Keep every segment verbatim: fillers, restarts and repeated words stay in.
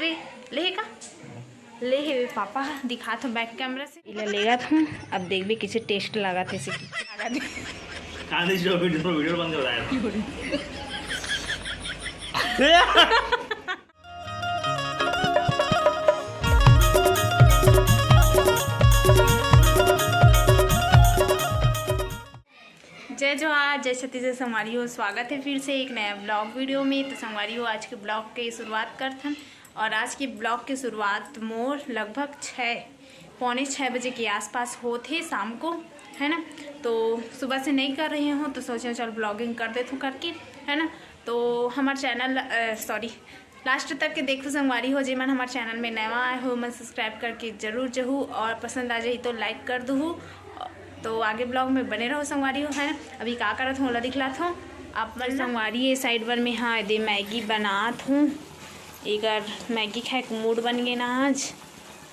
ले का? ले हे पापा, दिखात हूँ back camera से। इला लेगत हूँ, अब देखबे किसे taste लागत हे से की। कहाँ दे जो वीडियो, वीडियो बंद कर रहा है। जय जोहार, जय छत्तीसगढ़ संगवारी हो। स्वागत है फिर से एक नया vlog वीडियो में। तो संगवारी हो, आज के vlog के शुरुआत करथन। और आज के vlog के शुरुआत मोर लगभग छः, पौने छः बजे के आसपास होत हे शाम को, है ना। तो सुबह से नहीं कर रही हूँ, तो सोचे चल vlogging कर देथूँ करके, है ना। तो हमार channel, sorry, last तक के देखो संगवारी हो, जेमन हमार channel में नवा आए हो, मन subscribe करके जरूर जहू और पसंद आ जाही तो like कर दूहू। तो आगे vlog में बने रहो संगवारी हो, है ना। अभी का करत हूँ, ओला दिखलात हूँ आप मन ला। संगवारी, ये side बर में, हाँ, दे मैगी बनात हूँ। एकर मैगी खाए के mood बन गे ना आज,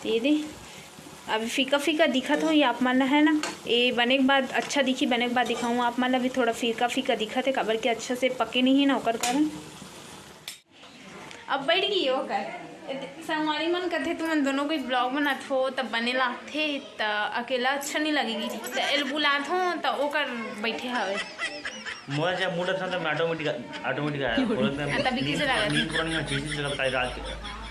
ते दे। अभी फीका फीका दिखत हो ये आप मन ला, है ना। ये बने के बाद अच्छा दिखी, बने के बाद दिखाऊँ आप मन ला। अभी थोड़ा फीका फीका दिखत है, काबर के अच्छा से पके नहीं है ना, ओकर कारण। अब बैठ गई हो कर। संगवारी मन कथे, "तुमन दोनों कोई vlog बनात हो, तब बने लागथे, त अकेला अच्छा नहीं लगेगी।" त एल बुलात हो, त ओकर बैठे हवे। मोला जब mood अच्छा, तब मैं automatic, automatic आया। बोलत मैं हाँ, तभी किसे लगा? नींद पूरा नहीं होना चाहिए, इसी जगह काल रात के,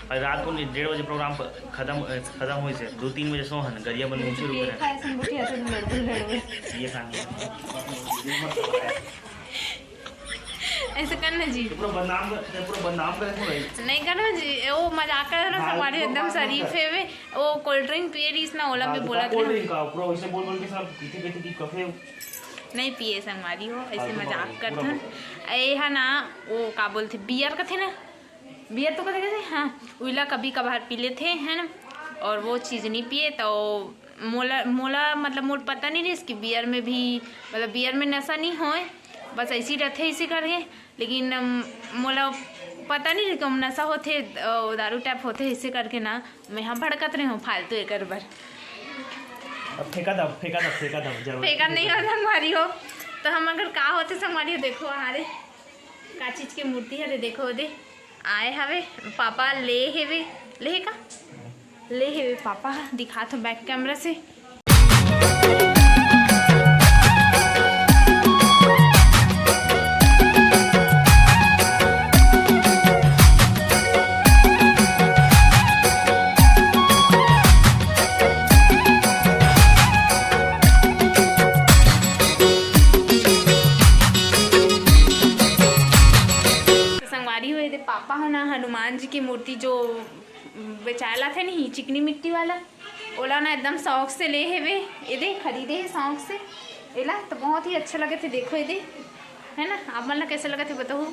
काल रात को डेढ़ बजे program प-, खत्म, खत्म हुई से, दो तीन बजे सो हन, गरिया बन ऊंचे रुक रहे। देखा ऐसे बुढ़िया तो लड़बड़ लड़बड़। ये खाना। ऐसे करना जी। ये पूरा बदनाम कर, ये पूरा बदनाम करे को नहीं। नहीं करना जी, वो मजाक कर रहा हाँ, संगवारी, वो एकदम बात शरीफ मत कर। है वे। वो cold drink पिए रहीस ना, ओला हाँ, भी तो बोला cold था। Drink का पूरा वैसे बोल बोल के सब पीते पीते की कफे। नहीं पिए संगवारी हो, ऐसे फालतू मजाक बात, करथन। पूरा ए हा ना, वो का बोलथे, beer कथे ना, beer तो कथे कथे, हाँ, उइला कभी कभार पी लेथे, है ना। और वो चीज़ नहीं पिए तो मोला, मोला मतलब मोर पता नहीं रहिस कि beer में भी, मतलब beer में नशा नहीं होए, बस ऐसी रहथे इसी करके। लेकिन अम, मोला पता नहीं रहिस कि ओम नशा होथे, अ, दारू type होथे इसे करके ना, मैं हाँ भड़कत रहे हूँ फालतू एकर बर। अब फेंका दब, फेंका दब, फेंका दब, जरूर। फेंका नहीं हो संगवारी हो, तो हम अगर का होथे संगवारी हो, देखो हाँ रे, का चीज के मूर्ति हरे, देखो दे, आए हवे पापा, ले हेवे, ले का, ले हेवे पापा, दिखात हो back camera से। संगवारी हो, एदे पापा हो ना हनुमान जी की मूर्ति जो बेचाय लाथे नहीं, चिकनी मिट्टी वाला, ओला ना एकदम शौक से ले हेवे, एदे खरीदे हे शौक से एला, तो बहुत ही अच्छा लगे थे। देखो एदे, है ना, आप मन ला कैसे लगे थे बताओ।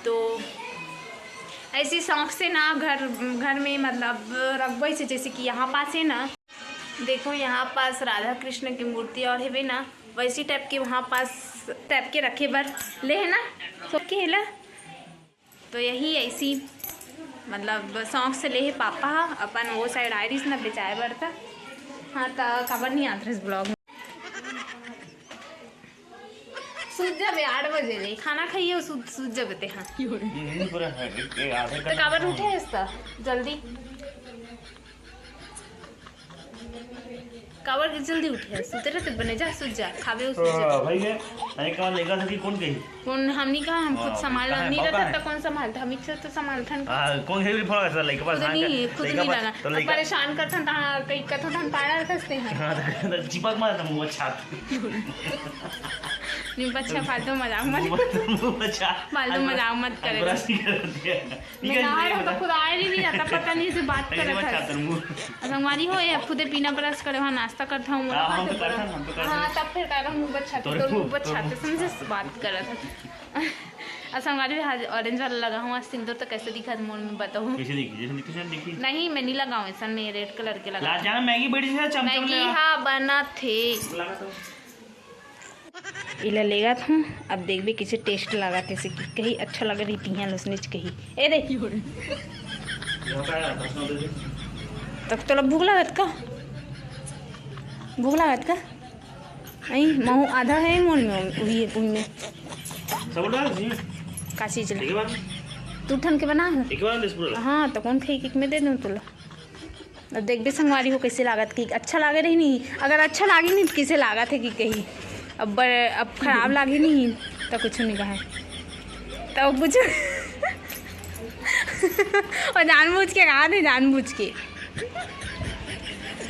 तो ऐसी शौक से ना घर, घर में मतलब रखबो ऐसे, जैसे कि यहाँ पास है ना, देखो यहाँ पास राधा कृष्ण की मूर्ति और हेवे ना, वैसी type के वहाँ पास type के रखे बर ले है ना, सबके हेला। तो यही ऐसी मतलब शौक से ले हे पापा ह, अपन वो side आए रहिस ना बेचाए बर त। हाँ, त काबर नहीं आत रहिस vlog में? सूत जाबे आठ बजे ले, खाना खाइए, सूत, सूत जाबे ते। हाँ, पूरा है, एक, एक आधे तो काबर उठे हस त जल्दी? काबर के जल्दी उठे? सुते रहते बने, जा सुत जा, खाबे ओ सुत जा। हाँ, भाई ये, अरे कहाँ लेगा था कि कौन कही? कौन हमनी कहाँ, हम खुद हाँ, संभाल कहाँ है, नहीं पापा रहता है? तो कौन संभालता? हम इच्छा तो संभालथन। हाँ, कौन है भी फोन करता लड़के पास खुद हाँ, नहीं, खुद लड़का नहीं पास, लगा। तो अब लड़का परेशान करथन, तहाँ कहीं कथो धन पाड़ा रखते हैं। हाँ, तो चिपक मारता मुँह छात। नहीं, बच्चा फालतू मजाक मत मुँह छात। फालतू मजाक मत करे। ब्रश नहीं करते हैं। मैं नहा रहा हूँ तो खुद आए ही नहीं जाता, पता नहीं से बात करत है। संगवारी हो, ये खुदे बिना ब्रश करे वहाँ नाश्ता करता हूँ। हाँ, हम तो करता हूँ, हम तो करता हूँ। हाँ, तब फिर कह रहा हूँ, मुँह बच्छाते, तोर मुँह बच्छाते, समझे बात करत है। और संगवारी भी आज orange वाला लगा हूँ, आज सिंदूर तो कैसे दिखा मुँह में बताऊँ। कैसे दिखी? जैसे दिखी, जैसे दिखी। नहीं, मैं नहीं लगाऊँ, ऐसा मैं red colour के लगा। ला जाना, मैगी बैठी से चमचम मैगी, हाँ, बना थे। लगा तो। इला लेगत हूँ, अब देखबे किसे taste लागत हे, से कि कही अच्छा लग रही तिहां लसनिच कही। ए दे। तक तोला भूख लागत का? भूख लागत का? आई, महू आधा है मोल में, उही है पुन में। सब डाल जी। का चीज ले? ठीक है बात। दू ठन के बना है। एक बार ले पूरा। हाँ, तो कौन खाई कि मैं दे दूँ तुला। अब देखबे संगवारी हो कैसे लागत कि अच्छा लागे रही नहीं। अगर अच्छा लागे नहीं तो कैसे लागत है कि कही। अब बर-, अब खराब लागे नहीं तो कुछ नहीं कहा, तो कुछ। और जानबूझ के कहा थे, जानबूझ के।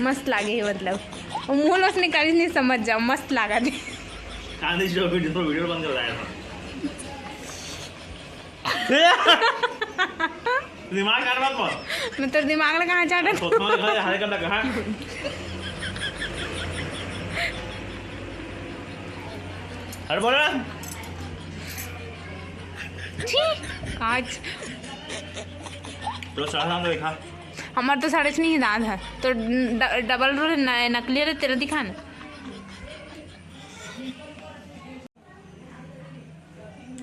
मस्त लागे है, मतलब, वो मुंह उसने करी नहीं, समझ जाओ, मस्त लागा थे। आंधी जो वीडियो, वीडियो बंद कर रहा है। दिमाग चाट मत मार। मैं तो दिमाग लगा चाटा। सोच में खा, हरे कंडा कहाँ? हर बोला। छी, आज। तो साढ़े सात बजे खा। हमार तो साढ़े छः ही दांत है, तो ड-, डबल रोल न-, नकली रे तेरा दिखा ना।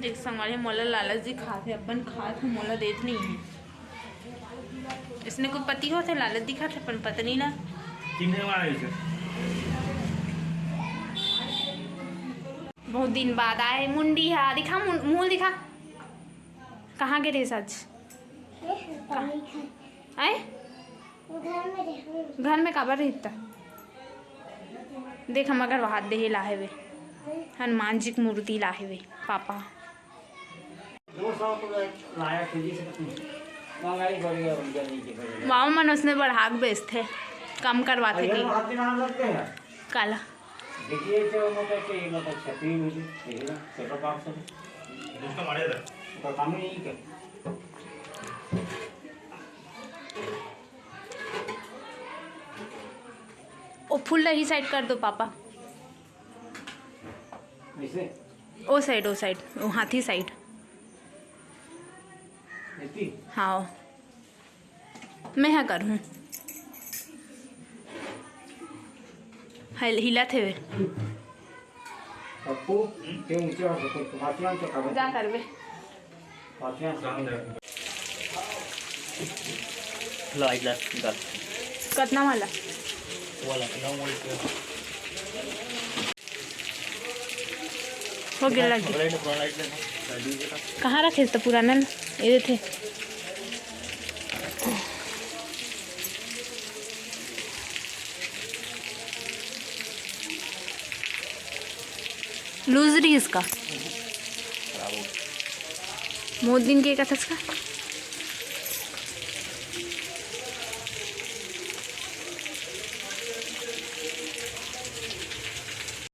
देख संगवारी, मोला लालच दिखात हे, अपन खात हे, मोला देत नहीं है। इसने कोई पति होत हे, लालच दिखात हे अपन पत्नी ला। किन्ने वाला है इसे? बहुत दिन बाद आए मुंडी हा, दिखा मुं-, मुंह दिखा। कहाँ गे रहे आज? आए? घर में रहे। घर में काबर रहता? देख, हम अगर वहाद देहे लाहे वे, हनुमान जी की मूर्ति लाहे वे, पापा। दो सौ तो लाया थे जी से, महंगाई बढ़ गया, उनका नहीं के बढ़ गया। मामा मन उसने बढ़ा के बेचथे, कम करवाथे अरे, कि। हाथ में हाथ रखते हैं। काला। देखिए, तो मतलब कि मतलब छतरी मुझे, देखिए ना, पेट्रोल पंप से। उसका मारे था। उसका काम ही नहीं क्या? ओ फूल ला ही साइड कर दो पापा। ऐसे? ओ साइड, ओ साइड, ओ हाथी साइड। ऐसी? हाँ, मैं हा करहूँ। हिल-, हिलत हे वे। पप्पू, के ऊंचे हो सकते, पासियान तो खबर। जा करबे। लाइट ला निकाल। कतना वाला? वाला, नौ वोल्ट का। हो गया, लग गया। लाइट, पुराना लाइट लेना। कहाँ रखे तो पुराना ना? ये थे। लूज रही इसका। खराब हो गया। मोर दिन के कथस का?